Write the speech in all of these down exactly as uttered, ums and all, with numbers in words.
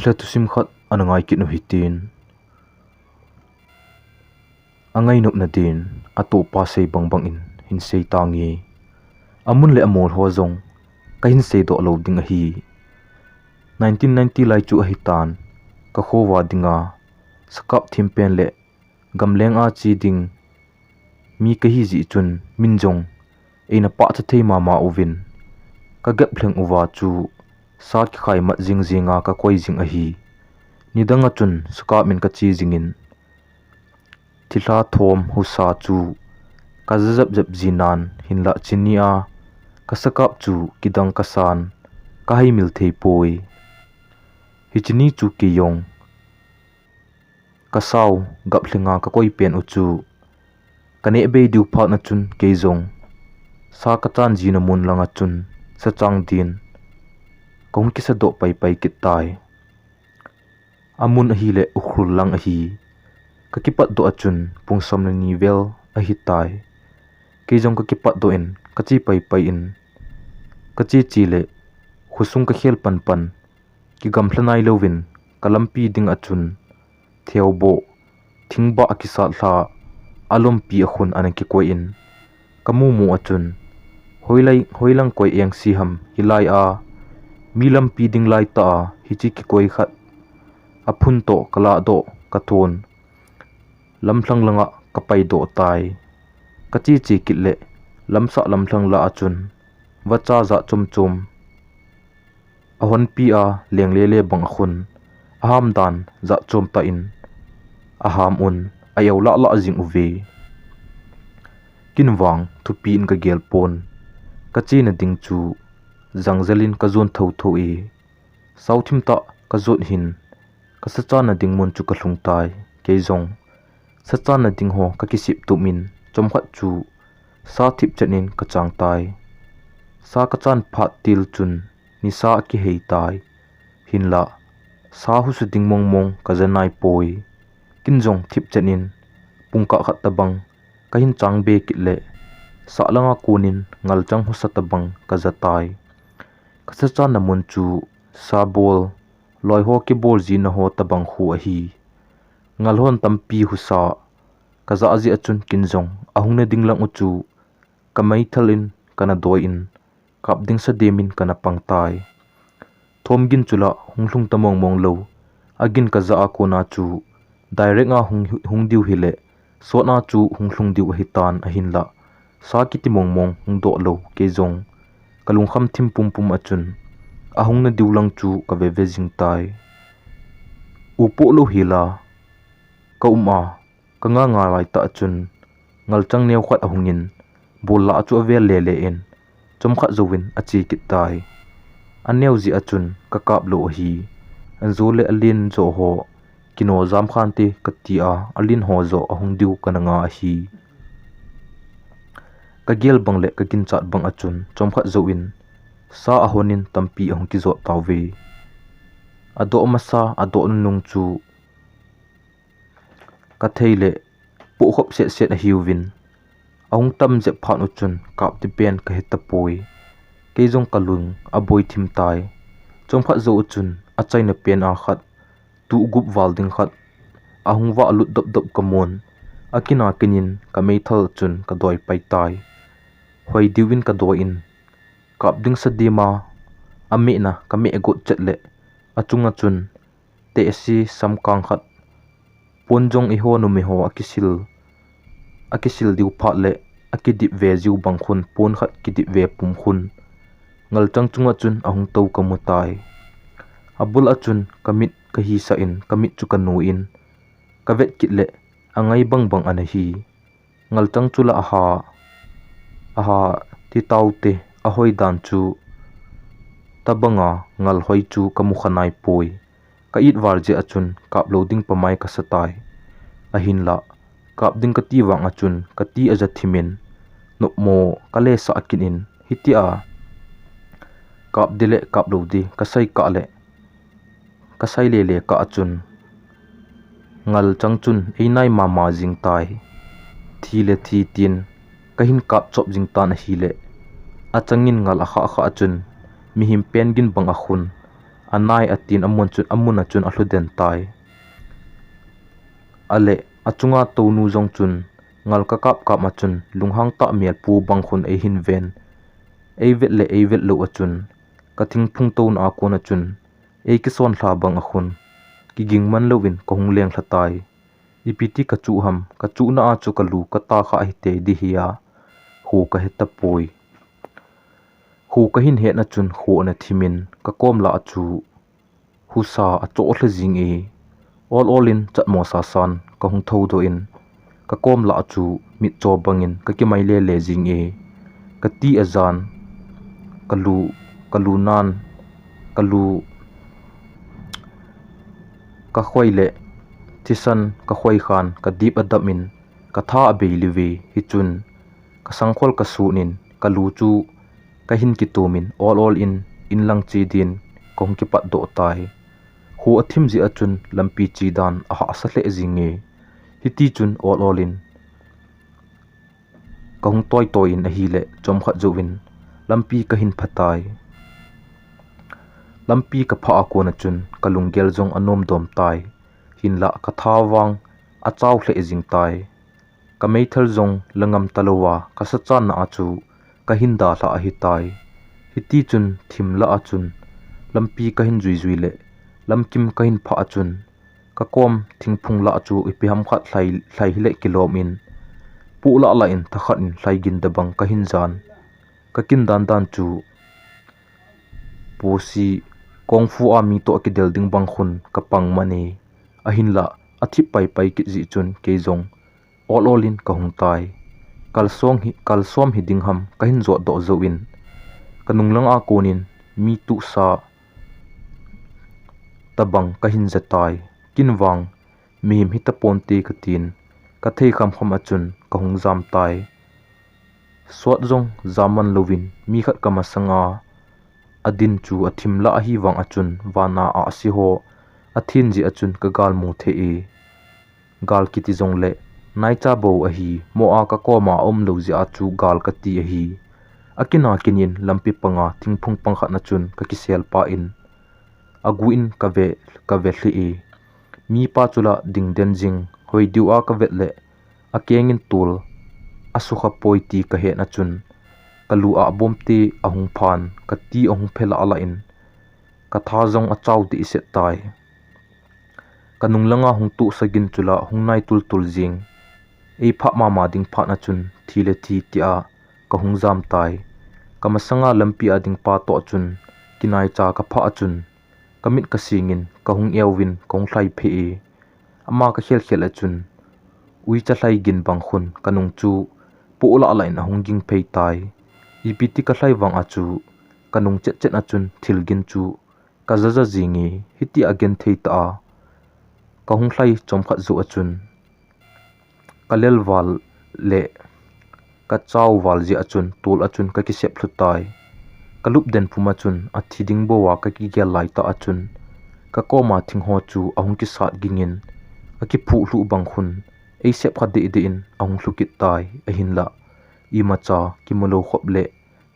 Lha thusim khat ana ngai kit u hitin. Angainopna din, atohpa sei bangbang in hin sei tange. Amun le amol ho jong kahin seidoh lou ding ahi. Nineteen ninety lai chu ahitan, kakhoa dinga sakap thempen le gamleng a che ding mi kahi jeh chun min jong eina pachat thei mama uvin, kagap lheng uva chu sa kikhai mat jing jinga kakoi jing ahi. Nidang a chun sakap in kache jingin, thilha thom husa chu kaja japjap jinan hinlah chini a kasakap chu kidang kasan, kahaimil thei poi. Hiche ni chu keijong kasao gap lhenga kakoi pen u chu kaneh bei diu phat na chun keijong sa kachan jina mun langa chun sachang din kahung kisadoh paipai kit tai. Amun ahile Ukhrul lang ahi. Kakipatdoh a chun pung som le ni vel ahitai. Keijong kakipatdoh in kache paipai in, kache che le khosung kakhel panpan, kigamlha nailouvin kalampi ding a chun theoboh, thingbah akisat lha, alompi a khun ana kikoi in, kamumu a chun, hoilai, hoilang koi engse ham hilai a, mi lampi ding laitah a hiche kikoi khat aphun toh kalahdoh kathon, lamlhang langa kapaidoh tai. Kache che kit le lamsah lamlhang lah a chun vacha jat chom chom ahonpi a, lenglele bang akhun, aham dan jat chom tah in aham un, a-eu lah lah jing uve. Ken vang thupi in kagel pon, kachena ding chu jangjal in kajon thotho e. Saothim tah kajot hin, kasachanna ding mun chu kalhung tai. Keijong sachanna ding ho kakisep tum in, chomkhat chu sa thipchan in kachang tai. Sa kachan phat til chun nisa akihei tai. Hinlah sa husa ding mongmong kaja naipoi. Ken jong thipchan in pungkah khat tabang kahin chang be kit le, sahlanga konin ngalchang husa tabang kaja tai. Kasachanna mun chu sabol, loiho kibol jina ho tabang khu ahi. Ngalhon tampi husa kajah jeh a chun ken jong ahungna ding lang u chu kameithal in kana doi in, kap ding sa dem in kana pang tai. Thomgin chu la hunglhung ta mongmong lou, agin kajah a kona chu direct a hung, hung diu hile, sotna chu hunglhung diu ahitan ahinlah, sa kiti mongmong hungdoh lou keijong kalungkham thim pumpum a chun ahungna diu lang chu kaveve jing tai. Upoh lou hila kaum a, kanganga laitah chun ngalchang neokhat ahungin, bol lah chu avel lele in, chomkhat jouvin ache kit tai. Aneo jeh a chun kakap lou ahi. Anjo le alen jo ho kino jamkhante kati a, alen ho jo ahung diu kana nga ahi. Kagel bang le kaginchat bang a chun chomkhat jouvin sa ahonin tampi ahung kijot tauve. Adoh masa, adoh nunung chu kathei le pohkhop setset ahiuvin, ahung tam jep phat u chun kap ding pen kahetapoi. Keijong kalung aboi thim tai. Chomkhat jou u chun achaina pen a khat, tuh gup val ding khat ahung vah lut dopdop kamun, akin a kinin kameithal chun kadoi pai tai. Hoi diuvin kadoi in, kap ding sa dima amehna kameh got chet le, achunga chun tehse samkang khat, pon jong eiho numeiho akisil, akisil diu phat le akidip ve jiu bang khun, pon khat kidip ve pum khun, ngalchang chunga chun ahung tou kamu tai. Abul a chun kamit kahisah in, kamit chu kanu in, kavet kit le angai bangbang ana hi. Ngalchang chu la aha, aha ti taute, ahoi dan chu tabanga ngalhoi chu kamu kha naipoi. Ka-it val jeh a chun kap lou ding pamai kasa tai. Ahinlah, kap ding kati vang a chun kati aja thimin, nopmo kalesah kinin, hitia kap di le kap lou di kasei kah le, kasei lele kah a chun, ngalchang chun einai mama jing tai. Thi le thi tin kahin kap chop jing tan ahile, achangin ngal akhah khah a chun, mihem pen gin bang akhun, anai atin amun chun, amun a chun alhu den tai. Ale, achunga tonu jong chun, ngal kakap kap ma chun, lunghang tah mel pu bang khun eihin ven. Eivet le eivet lou a chun, ka thingphung tona a kon a chun, eikison lha bang a khun, kiging man louvin kahung leng lha tai. Ipi ti kachuh ham, kachuhna a chu kalu kata kha ahitei ding hi a, kho kahe tapoi. Kho kahin hetna chun kho ana thimin, kakom lah a chu husa achoh lha jing e. Ol ol in chatmo sasan kahung thoudoh in, kakom lah a chu mitcho bangin kakimai lele jing e. Kati ajan, kalu, kalu nan, kalu, kakhoi le thisan kakhoi khan kadip adap in, katha abei liuve. Hichun kasangkhol kasut in, kalu chu kahin kitumin, ol ol in inlang che din kahung kipatdoh tai. Kho athim jeh a chun lampi che dan ahahsa lheh jing e. Hiti chun ol ol in kahung toi toi in ahile, chomkhat jouvin lampi kahin pha tai. Lampi kapha a kon a chun kalunggel jong anom dom tai. Hinlah katha vang achau lheh jing tai. Kameithal jong la ngam talouva, kasachanna a chu kahin dalha ahitai. Hiti chun thim lah a chun lampi kahin jui jui le, lamkim kahin phah a chun, kakom thingphung lah a chu ipi ham khat lhai, lhai hile kilom in, poh lah lah in thakhat in lhai gin da bang kahin jan. Kakin dan dan chu, pusi, kung fu a mi toh kidel ding bang khun kapang man e. Ahinlah, athip pai pai kit jeh chun kei jong ol ol in kahung tai. Kalsong hi, kalsom hi ding ham kahin jotdoh jouvin, kanung lang a kon in mi tuhsa tabang kahin ja tai. Kin vang, mihem hita ponte katin, kathei kham kham a chun kahung jam tai. Sot jong jam man louvin, mi khat kamasanga adin chu athim lah ahi vang a chun, vana ahsi ho athin jeh a chun kagal mu thei e. Gal kiti jongle, naicha bou ahi, mo a kakoma aum lou jeh a chu gal kati ahi. Akin a kin in lampi panga thingphung pang khat na chun kakisel pah in, agu in kave, kave lheh e. Mipa chu la ding den jing, hoi diu a kavet le, akeng in tol asukha poi ti kahet na chun, kalu a bomte ahung phan, kati ahung phe lah lah in, katha jong achau dehset tai. Kanung langa hung tuhsa gin chu la hung nai tul tul jing. Eiphah mama ding phat na chun thi le thi tia kahung jam tai. Kamasanga lampi a ding pa toh chun kinaicha kaphah a chun, kamit kasing in kahung euvin kahung lhai phei e. Ama kakhel khel a chun, uicha lhai gin bang khun kanung chu poh lah lah in ahung ging phei tai. Ipi ti kalhai vang a chu, kanung chet chet a chun thil gin chu kaja ja jing e. Hiti a genthei tah a kahung lhai chomkhat jou a chun, kalel val le kachau val jeh a chun tol a chun kakisep lhu tai. Kalup den pum a chun athi ding bou a kakigel lai tah a chun, kakoma thing ho chu ahung kisat ging in, akiphuh lhuh bang khun eisep kha deh deh in ahung lhu kit tai. Ahinlah, imacha kimu lou khop le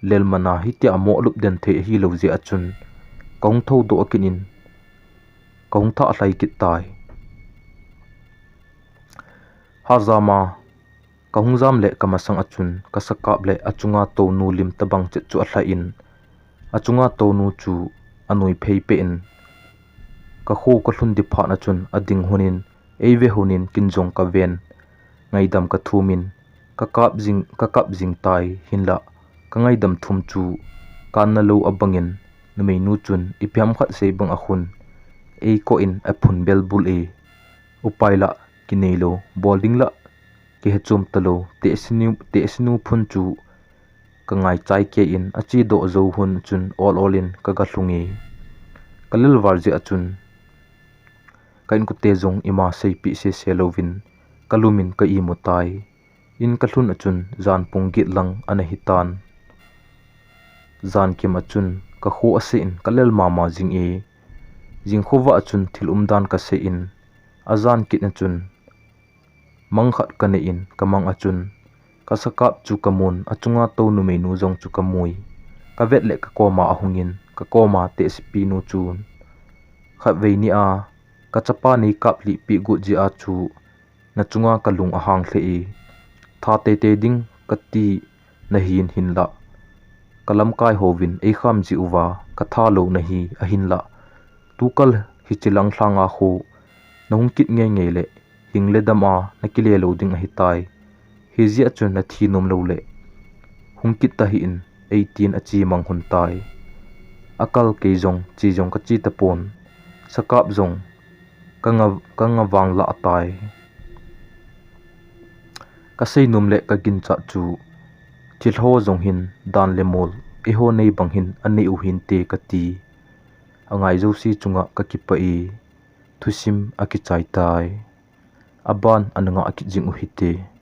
lel man a hitia mo lup den thei ahilou jeh a chun, kahung thoudoh kit in, kahung thah lhai kit tai. Hajam a kahung jam le kamasang a chun, kasakap le achunga tonu lim tabang chet chu alhai in, achunga tonu chu anui phei peh in, kakho kalhun ding phat na chun ading hun in, eive hun in kin jong kaven, ngaidam kathum in, kakap jing, kakap jing tai. Hinlah, kangaidam thum chu kanna lou abang in, numeinu chun ipi ham khat sei bang a khun eikoh in aphun bel bul e. Upai lah kinei lou, bol ding lah kihe chom talou, tehsinu, tehsinu phun chu kangai chai kei in, achedoh jou hun chun ol ol in kaga lhung e. Kalel val jeh a chun, ka inkote jong ima seipeh sese louvin, kalum in ka imu tai. In kalhun a chun jan pung get lang ana hitan. Jan kim a chun kakho asei in kalel mama jing e. Jingkhovah a chun thil umdan kasei in, ajan kit a chun mang khat kanei in kamang a chun, kasakap chu kamun, achunga tou numeinu jong chu kamui. Kavet le kakoma ahung in, kakoma tehsepi nu chun Khatvei nia kachapa neikaplih peh got jeh a chu nachunga kalung ahang lheh e. Tha teitei ding kati nahin hinlah, kalamkai hovin eikham jeh uva katha lou nahi ahinlah, tukal hiche lang lhanga khu nahung kit ngeingei leh hingle dam a nakile lou ding ahitai. Hijeh chun nathi nom louleh hung kit tahih in, eitin ache mang lhon tai. Akal kei jong che jong kache tapon, sakap jong kanga, kanga vanglah tai. Kasei nom leh kaginchat chu, thilho jong hin dan le mol eiho nei bang hin anei u hinte kati. Angai jouse chunga kakipah e, thusim akichai tai. Aban ana ngah kit jing u hite.